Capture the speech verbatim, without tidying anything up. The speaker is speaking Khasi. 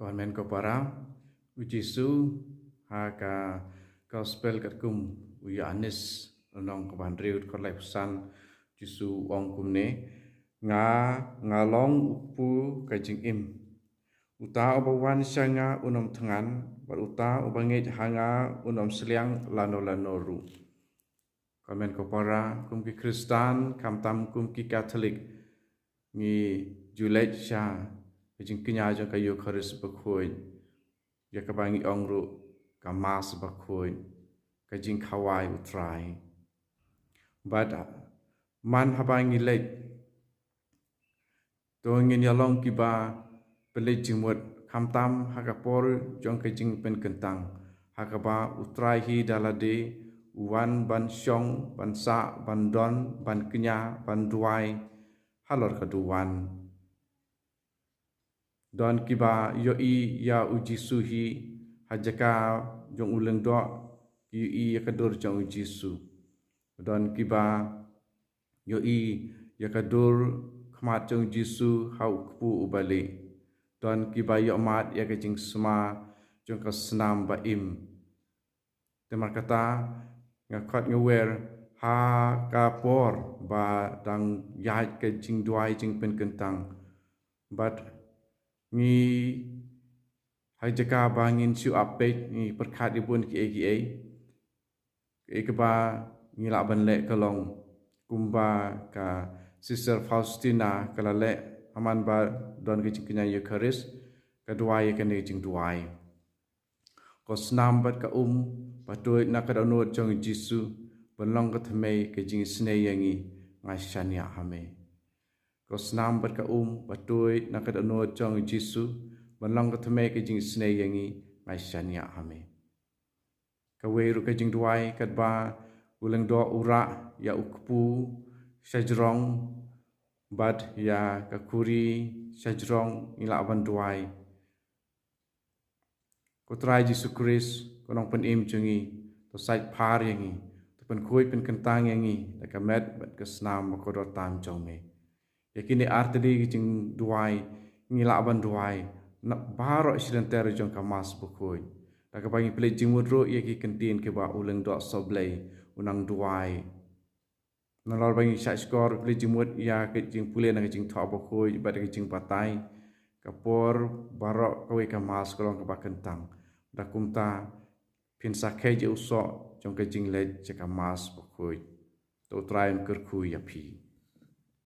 Ko hynmen ko para, u Jisu ha ka Gospel katkum u Ïoannis, lynnong kaba hynriew, dkhot laiphew san, u Jisu u ong kumne: Nga, nga long u kpu ka jingim. Uta uba wan sha nga un ym thngan, bad uta uba ngeit ha nga un ym sliang lano lano ruh. Ko hynmen ko para, kum ki Khristan, khamtam kum ki Katholik, ngi ju leit sha ka jingkñia jong ka Ïukharist bakhuid, ïa kaba ngi ong ruh ka Mass bakhuid, ka jingkhawai u Trai. Bad man haba ngi leit, to ngin ïa long kiba pynleit jingmut, khamtam ha ka por jong ka jingpynkyntang, ha kaba u Trai hi da lade u wan ban shong, ban sah, ban don, ban kñia, ban duwai halor ka duwan. Don kiba ïohi ïa u Jisu hi ha jaka jong u lyngdoh, ki ïohi ïa ka dur jong u Jisu. Don kiba ïohi ïa ka dur khmat jong u Jisu ha u kpu uba lieh. Don kiba ïohmad ïa ka jingsma jong ka snam ba im. Te markata, nga khot nga wer ha ka por ba dang ïaid ka jingduwai jingpynkyntang. Bad ngi, ha jaka ba ngin shu ap peit, ngi pyrkhat ïa bun kiei kiei. Kaei kaba ngi lah ban leh ka long kumba ka Sister Faustina ka la leh ha man ba don ka jingkñia Ïukharist, ka duwai ïa kane ka jingduwai: Ko snam bad ka um, ba tuid na ka dohnud jong u Jisu, ban long ka thymmei ka jingisynei ïa ngi, nga shaniah ha me. Ko snam bad ka um, ba tuid na ka dohnud jong u Jisu, ban long ka thymmei ka jingisynei ïa ngi, nga shaniah ha me. Kawei ruh ka jingduwai katba u lyngdoh u rah ïa u kpu shajrong bad ïa ka khuri shajrong, ngi lah ban duwai: Ko Trai Jisu Khrist, ko Nongpynim jong ngi, to saitphar ïa ngi, to pynkhuid pynkyntang ïa ngi da ka met bad ka snam bad ka dohnud tam jong me. Ïa kine artylli ki jingduwai ngi lah ban duwai na baroh shi lynter jong ka Mass bakhuid. Da kaba ngi pynleit jingmut ruh ïa ki kyntien kiba u lyngdoh sohblei u nang duwai. Nalor ba ngi shah shkor pynleit jingmut ïa ka jingpule na ka jingthoh bakhuid bad ka jingbatai, ka por baroh kawei ka Mass ka long kaba kyntang. Da kumta phin sa kheit ïa u soh jong ka jingleit sha ka Mass bakhuid. To u Trai un kyrkhu ïa phi.